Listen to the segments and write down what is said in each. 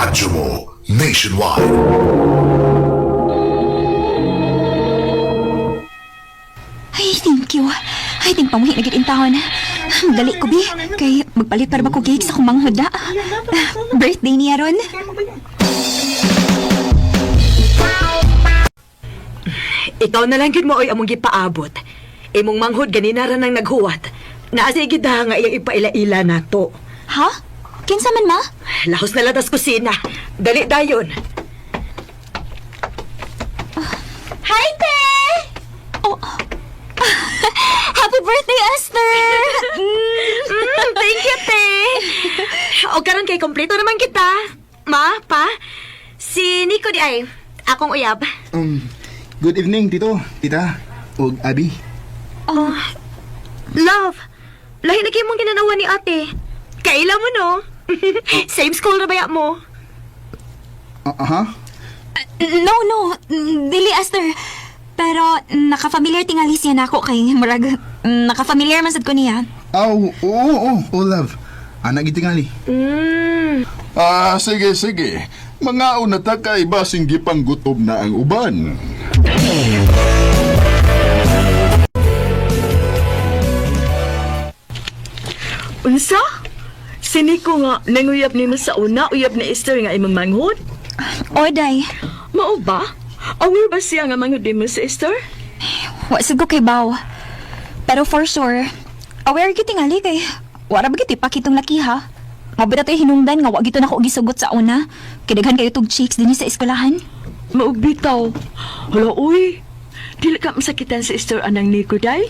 Radyo mo nationwide. Ay, thank you. Ay, ting pamuhi na gid intawon. Dali ko bi kay magpalit para ba ko cake sa akong manghod na. Birthday niya ron. Ikaw na lang gyud mo oy among gipaabot. Imong manghod ganina ra nang naghuwat. Naa sa gid nga iyang ipaila-ila nato. Ha? Kinsa man, ma? Lahos na latas kusina. Dali dayon. Hi, te! Oh. Happy birthday, Esther! Thank you, te. O karon kay kompleto naman kita. Ma, pa, si Nico di ay akong uyab. Good evening, Tito, Tita, ug Abi. Oh, Love, lahi na kay mong ginanawa ni ate. Kaila mo no? Same school na baya mo? Aha. No, no. Dili, Esther. Pero naka-familiar tingali siya nako kay murag naka-familiar man sad ko niya. Aw, oo, oo, oh, love. Anak gitingali. Ah, sige, sige. Mga una ta kay basing gipanggutom na ang uban. Unsa? Si Nico nga, nanguyab nimo sa una, uyab ni Esther nga imong manghod? Oday, Mao ba? Aware ba siya nga manghod nimo si Esther? wa sad ko kay baw. Pero for sure, aware gyud tingali kay wara ba gyud ipakitong laki ha. Mabita to'y hinungdan nga wa gyud to nako gisugot sa una. Kay daghan kayo tug chicks dinhi sa eskwelahan. Mao bitaw. Hala, uy. Dili ka masakitan si Esther anang Nico, day?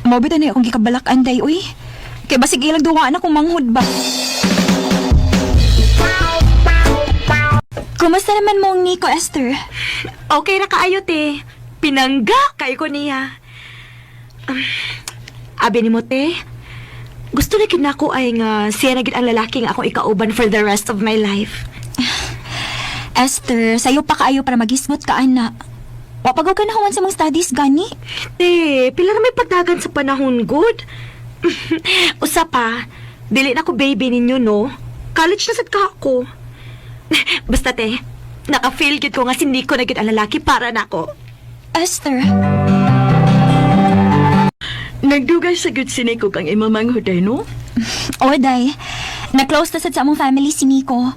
Mao bitaw na akong gikabalak-an day uy. Kay basig ilang duwa na kung manghod ba. Kumusta naman mong Nico, Esther? Okay ra kaayo, te. Pinangga kay ko niya. Abi ni mo, te. Gusto na gid nako ay nga siya na gid ang lalaki nga akong ikauban for the rest of my life. Esther, sayo pa kaayo para magismot ka, ana. Wa pagaw ka na human sa mong studies, gani. Te, pila ra may pagdagan sa panahon, good. Usa pa, dili na ko baby ninyo, no? College na sad ka ako. Basta, te, naka-feel gid ko nga si Nico na gid ang lalaki para nako. Esther, Nagdugay sa gud si Nico kang imong manghod, day, no? Oday, na-close na sad sa among family si Nico.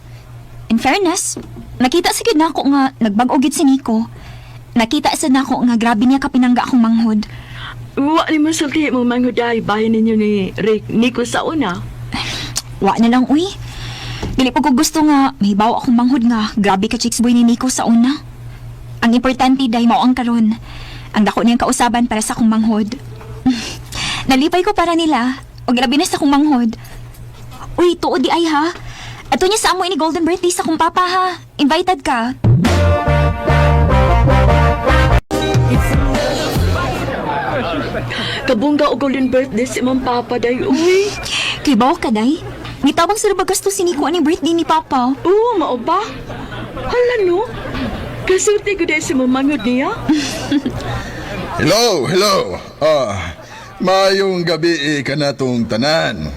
In fairness, nakita sa gid nako nga nagbag-o gid si Nico. Nakita sad nako nga grabe niya kapinangga akong manghod. Wa ni mo sulti imong manghod, day. Bahin ninyo ni Rick, Nico sa una. Wa na lang, uy. Dili po ko gusto nga mahibaw akong manghod nga grabe ka chicks boy ni Nico sa una. Ang importante day mao ang karon. Ang dako niyang kausaban para sa akong manghod. Nalipay ko para nila. O grabe na sa akong manghod. Uy, tuod di ay ha. Ato niya sa amo ini golden birthday sa akong papa ha. Invited ka. Kabungga o golden birthday si imong papa, day, uy. Kay bawo ka day. Ngitabang sa gasto si Nico aning birthday ni papa. Oo, mao ba? Hala, no? Kasulti ko day sa imong manghod niya. Hello, hello. Ah, maayong gabi eh, kanatong tanan.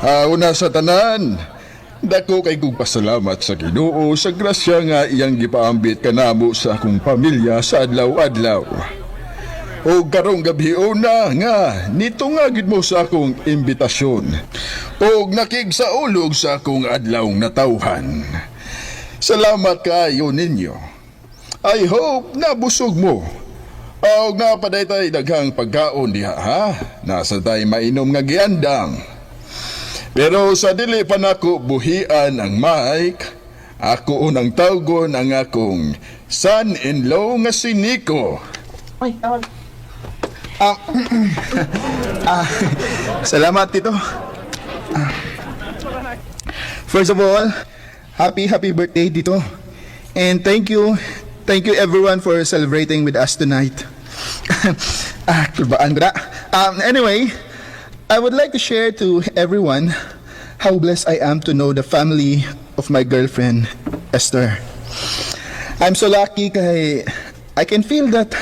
Ah, una sa tanan, dako kay kong pasalamat sa Ginoo sa grasya nga iyang gipaambit kanamo sa akong pamilya sa adlaw-adlaw. O karong gabi una nga nito nga gid mo sa akong imbitasyon. Og nakig sa ulog sa akong adlaw natawhan. Salamat kaayo ninyo. I hope nabusog mo. Og napaday tay daghang pagkaon diha ha. Nasa tay mainom nga giandam. Pero sa dili pa nako buhian ang mic, ako unang tawgon ang akong son-in-law nga si Nico. Ah, salamat, Tito. Ah. First of all, happy, happy birthday, Tito. And thank you everyone for celebrating with us tonight. Kulbaan ko na. Anyway, I would like to share to everyone how blessed I am to know the family of my girlfriend, Esther. I'm so lucky kay I can feel that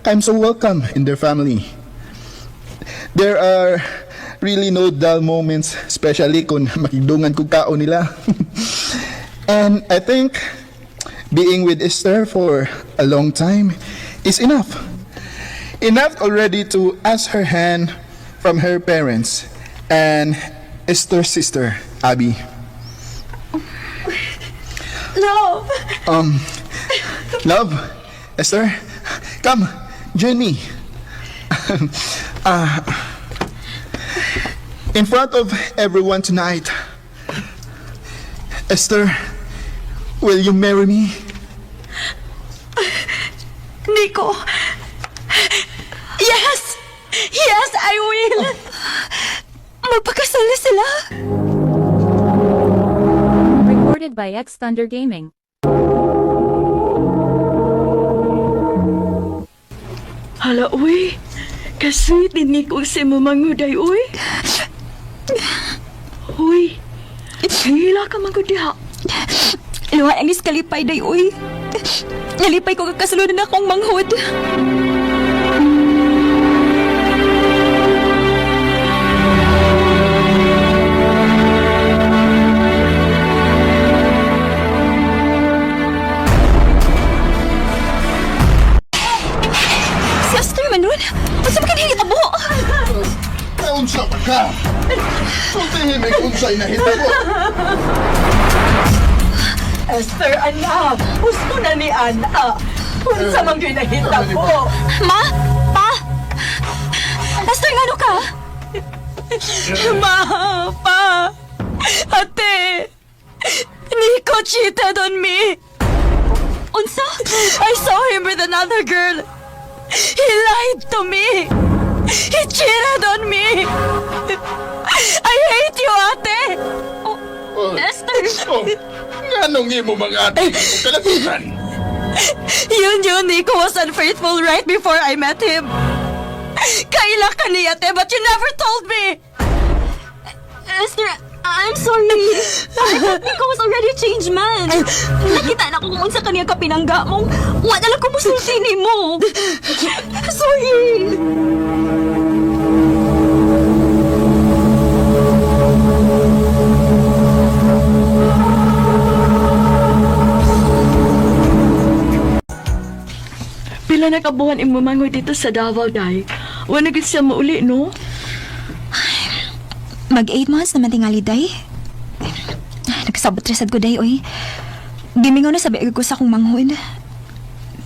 I'm so welcome in their family. There are really no dull moments, especially kung makigdungan kog kaon nila. And I think being with Esther for a long time is enough. Enough already to ask her hand from her parents and Esther's sister, Abby. Love! Love, Esther, come, join me. In front of everyone tonight, Esther, will you marry me? Nico! Yes! Yes, I will! Magpakasal na sila. Recorded by X Thunder Gaming. Hala, uy. Ka-sweet ni Nico sa mamanguday, uy. Uy. Hila ka manguday, ha. Luha ang kalipay day, uy. Nalipay ko kakasalunan akong manghod. Si Esther man ron. Unsa man kanhi abo? Kaunsa pa ka? Sultihin may unsay nahitabo. Esther, anak. Gusto na ni Ana. Unsa man gyud nahitabo. Ma! Pa! Esther, ngano ka? Ma, pa, ate, Nico cheated on me. Unsa? I saw him with another girl. He lied to me. He cheated on me. I hate you, ate. Esther! Oh, nganong imo mga ate akong kalatunan? You knew Nico was unfaithful right before I met him. Kaila ka niya, ate, but you never told me. Esther, I'm sorry. I thought Nico was already a changed man. Nakita na ko kung unsa kaniya ka pinangga mong wala lang ko musulti nimo. Sorry. Pila na kabuhan imo mangoy dito sa Davao, day. Wala gid siya mauli, no? Mag 8 months naman tingali, day. Nagsabot resad ko, day, oy. Gimingaw na sabi ko sa akong manghod.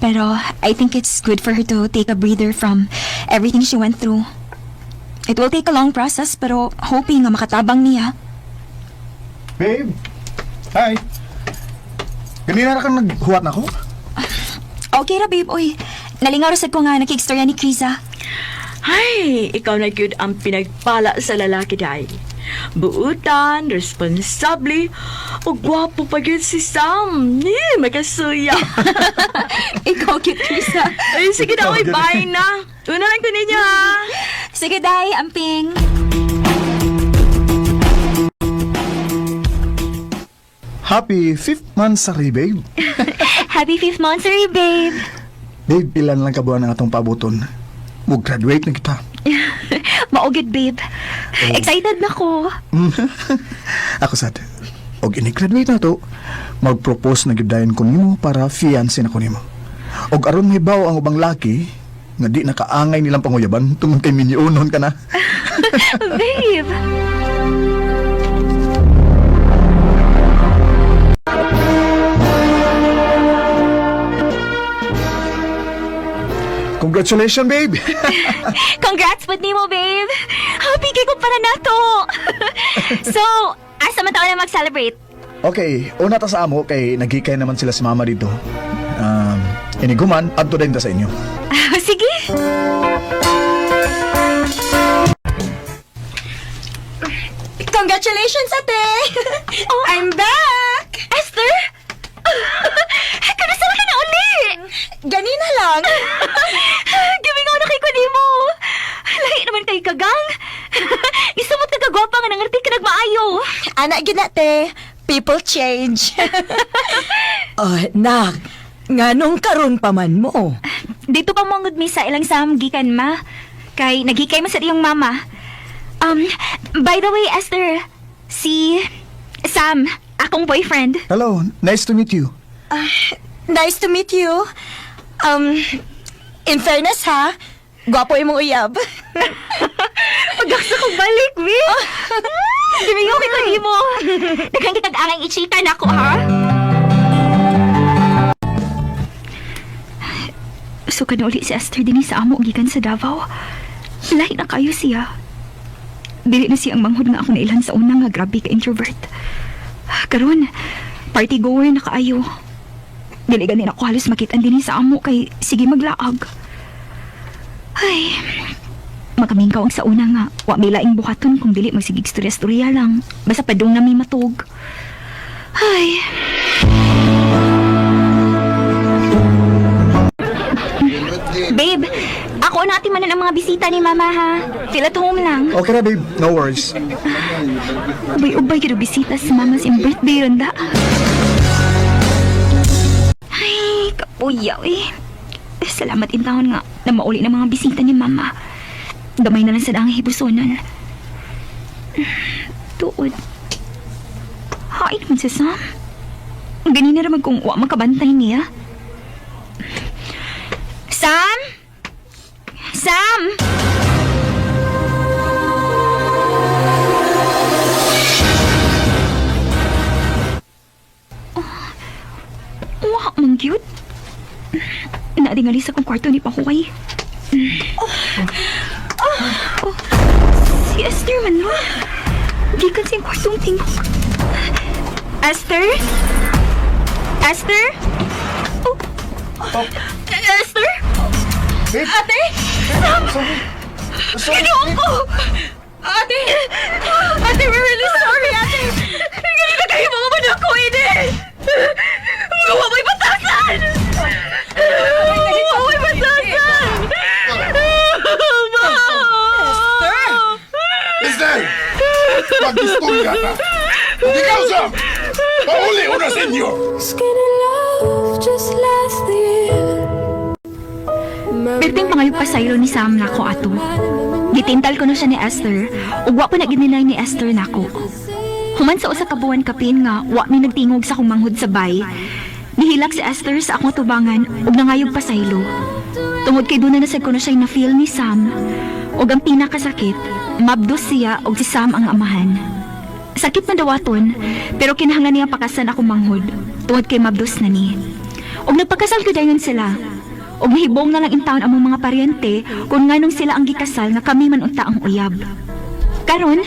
Pero I think it's good for her to take a breather from everything she went through. It will take a long process, pero hoping nga makatabang niya. Babe, hi. Ganina na kang naghuwat na ako? Okay ra, babe, oy. Nalingaw ra sad ko nga nakikstorya ni Krisa. Ay, ikaw na gyud ang pinagpala sa lalaki day. Buutan, responsable, ug gwapo pa gyud si Sam. Eh, makasuya. Ikaw, cute, Krisa. Ay, sige na, oy, bye na. Una lang ko ninyo, ha. Sige, day, amping. Happy fifth month sa babe. Happy fifth monthsary, babe. Babe, ilan lang kabuan ang atong pabuton. Mag-graduate na kita. Maugid, babe. Excited na ko. Ako sad. Og ini-graduate na to, mag-propose na gyud dayon ko nimo para fiancé na ko nimo. Og aron mahibaw ang ubang laki nga di nakaangay nilang panguyaban tungod kay minyunon ka na. Babe! Congratulations, babe. Congrats pud nimo, babe. Happy kay ko para nato. So, asa man ta na mag-celebrate? Okay, una ta sa amo kay nagikay naman sila si mama dito. Iniguman, adto din ta sa inyo. Sige. Congratulations, ate! Oh. I'm back! Esther? Kanasal ka na uli! Ganina lang. Gimingaw na kay ko nimo. Lahi naman kay kagang. Gisumot ka kagwapa nga nangarti ka nagmaayo. Ana gyud na, te. People change. Oh, nak, nganong karon pa man mo? Dito pa mongod mi sa ilang sam gikan ma. Kay naghikay man sa iyong mama. By the way, Esther, si Sam. Akong boyfriend. Hello, nice to meet you. Nice to meet you. In fairness ha, gwapo imong uyab. Pagkaksa kong balik, Bi. Gimingaw kita nimo. Daghang kitag angay ichika nako, ha? So na uli si Esther dinhi sa amo gikan sa Davao. Lahi na kayo siya. Dili na siya ang manghod nga ako nailhan sa una nga grabe ka introvert. Karon, party goer na kaayo. Dili ganin ako halos makit-an dinhi sa amo kay sige maglaag. Ay, makamingkaw ang sa una nga wa may laing buhaton kung dili magsigig istorya-istorya lang. Basta padung na may matug. Ay. Babe, ako na ati manan ang mga bisita ni Mama ha. Feel at home lang. Okay na, babe. No worries. Ubay-ubay kiro bisita sa mama sa iyang birthday ronda. Ay, kapuyaw eh. Salamat in taon nga na mauli ng mga bisita ni Mama. Gamay na lang sa daang hibusonan. Tuod. Hain naman si Sam. Ganina naman kung wa makabantay niya. Sam? Sam! Wa man cute. Naadingali sa kong kwarto ni Pahuway. Oh, si Esther man no? Gikan sa iyang kwartong tingog. Esther? Esther? Oh. Esther? Babe! Ate? Sorry. Sorry. Ginoo ko! Ate! Ate, we're really sorry, ate! Ganito kayo mga manako, ini! Mga may batasan! Mga may batasan! Ma! Esther! Pag-istorya ka! Ug ikaw, Sam! Pauli una sa inyo! Perting pangayo pasaylo ni Sam nako ato. Gitintal ko na siya ni Esther, ug wa pa nagininay ni Esther nako. Human sa usa ka buwan kapin nga wa mi nagtingog sa akong manghod sa bay. Nihilak si Esther sa akong tubangan ug nangayog pasaylo. Tungod kay duna na sad ko na siya na-feel ni Sam. Ug ang pinakasakit, mabdos siya og si Sam ang amahan. Sakit man dawaton, pero kinahanglan niya pakasan akong manghod tungod kay mabdos na ni. Ug nagpakasal ko dayon sila. Ug nahibong na lang in town among mga paryente kung nganong sila ang gikasal nga kami man unta ang uyab. Karon,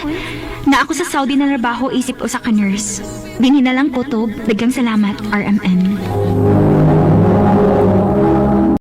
na ako sa Saudi na trabaho isip usa ka nurse. Dinhi na lang kutob, daghang salamat RMN.